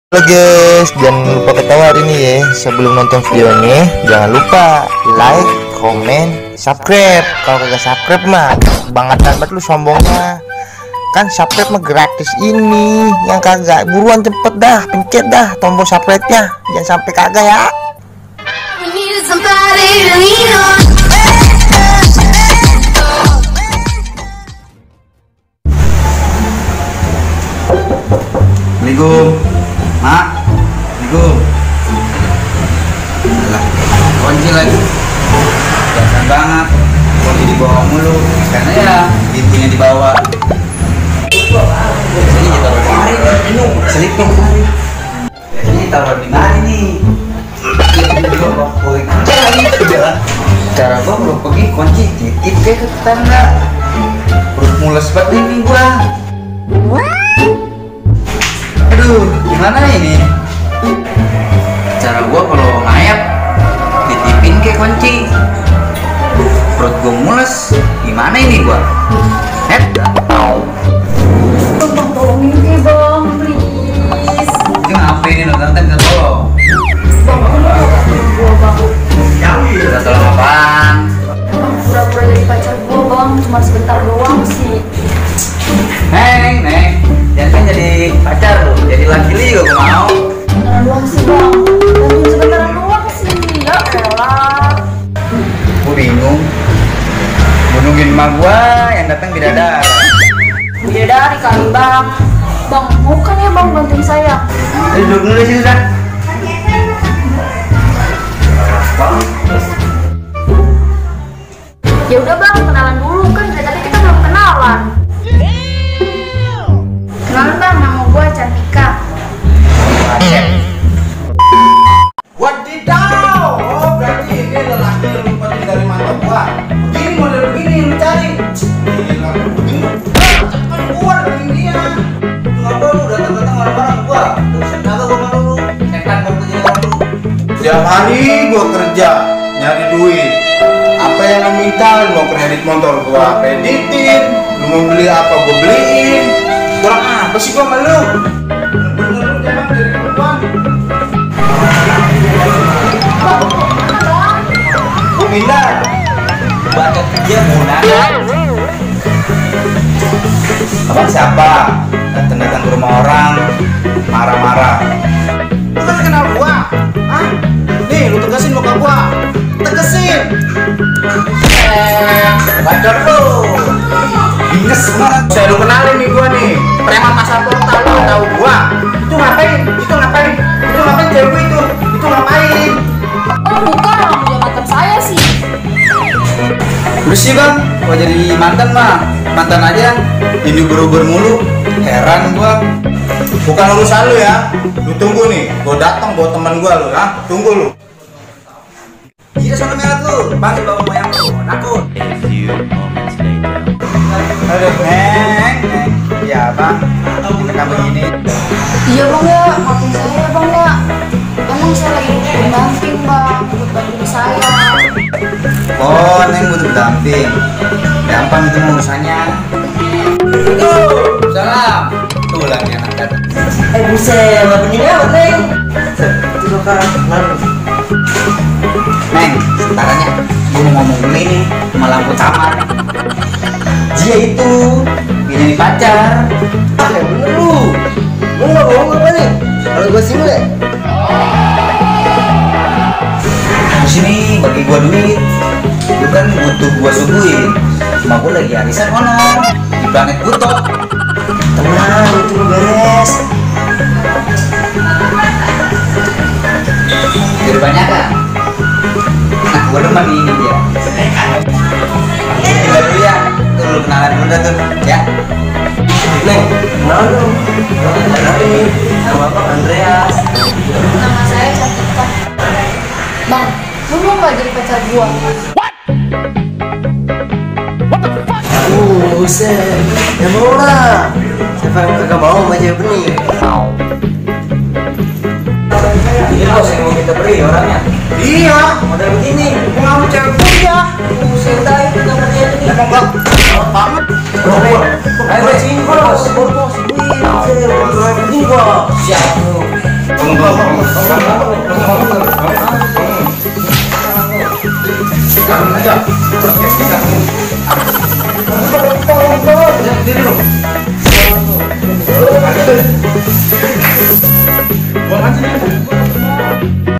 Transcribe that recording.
Halo guys, jangan lupa ketawa hari ini ya. Sebelum nonton videonya, jangan lupa like, komen, subscribe. Kalau kagak subscribe mah bangetan banget lu sombongnya. Kan subscribe mah gratis ini. Yang kagak buruan cepet dah, pencet dah tombol subscribe-nya. Jangan sampai kagak ya. Assalamualaikum, Mak. Assalamualaikum. Alah, kunci lagi. Biasa banget. Kunci dibawa mulu. Karena ya intinya dibawa. Biasanya ditaruh di mari nih. Selipnya kemari. Biasanya ditaruh di mari nih. Cara gua belum pergi kunci titip ke tetangga. Perut mules banget ini gua. Aduh, gimana ini? Cara gua kalau ngayap ditipin ke kunci. Perut gua mules. Gimana ini gua? Bang, tolongin deh bang, please. Ini ngapain ini nonton minta tolong? Bang, aku mau bantuin gua bang. Minta tolong apaan? Bang, pura-pura jadi pacar gua bang, cuma sebentar doang sih. Neng, jangan jadi pacar lu, jadi laki lu juga gua mau. Sebentar doang sih bang, bantuin sebentar doang sih. Ya elah. Gua bingung. Gua nungguin emak gua yang datang bidadari. Bidadari kali bang. Bang, mau kan ya bang bantuin saya? Duduk dulu sih sudah. Ya udah bang, kenalan dulu kan dari tadi kita belum kenalan. Kenalan bang, nama gua Cantika. Wadidaw! Oh berarti ini lelaki yang lupain dari mata gua. Begini model begini lu cari. Gila, begini. Cepetan keluar dari dia. Lu ngapa lu datang-datang marah-marah gua? Terus kagak gua malu lu. Setan gua punya orang lu. Tiap hari gua kerja nyari duit. Apa yang lu minta? Lu mau kredit motor gua kreditin. Lu mau beli apa gua beliin. Kurang apa sih gua sama lu? Bener lu jangan jadi perempuan. Gua pindah. Baca kerja muna. Abang siapa? Datang-datang ke rumah orang marah-marah. Lu kan kenal gua. Hah? Nih, lu tegasin muka gua. Tegasin. Bacot lu. Binges banget. Saya lu kenalin nih gua nih. Preman pasar kota lu tahu gua. Itu ngapain? Itu ngapain? Itu ngapain cewek gua itu? Itu ngapain? Oh bukan, orang punya mantan saya sih. Udah sih bang, gua jadi mantan mah mantan aja. Ini berubah mulu. Heran gua. Bukan urusan lu ya. Lu tunggu nih. Gua datang bawa teman gua lu, ha? Tunggu lu. Iya sono merah tuh, panggil bawa moyang lu, nakut. Aduh, neng. Iya bang, kita kamu ini. Iya bang ya, maafin saya ya bang ya. Emang saya lagi butuh pendamping bang, buat bantuin saya. Oh, neng butuh damping. Gampang itu urusannya. Salam. Tuh lagi anak datang. Buset, nggak penting amat, Neng. Itu kan, Neng, sebentarnya gue mau ngomong dulu nih sama lampu kamar. Dia itu gak jadi pacar. ah, yang bener lu. Lu nggak bohong apa nih? Kalau gue sih ya. Di sini bagi gua duit. Lu kan butuh gua suguhin. Cuma gua lagi arisan ono di planet Buto. Tenang, itu lu beres. Jadi banyak kan? Nah, gua demen ini dia. Tinggal dulu ya. Tuh lu kenalan dulu dah tuh, ya. Neng, kenal dong. Kenalin, nama apa? Andreas. Nama saya Cantika. Bang, lu mau nggak jadi pacar gua? Buset, ya mau lah. Siapa yang kagak mau sama cewek benih? Ini bos yang mau kita beri orangnya. Iya. Model begini. Gua nggak mau cewek punya. Buset dah itu namanya ini. Emang gak banget. Ayo sini bos. Bos, wih, cewek, ini bos. Siap lu. Bangun aja. Oke, kita. Diri lo. Buang aja.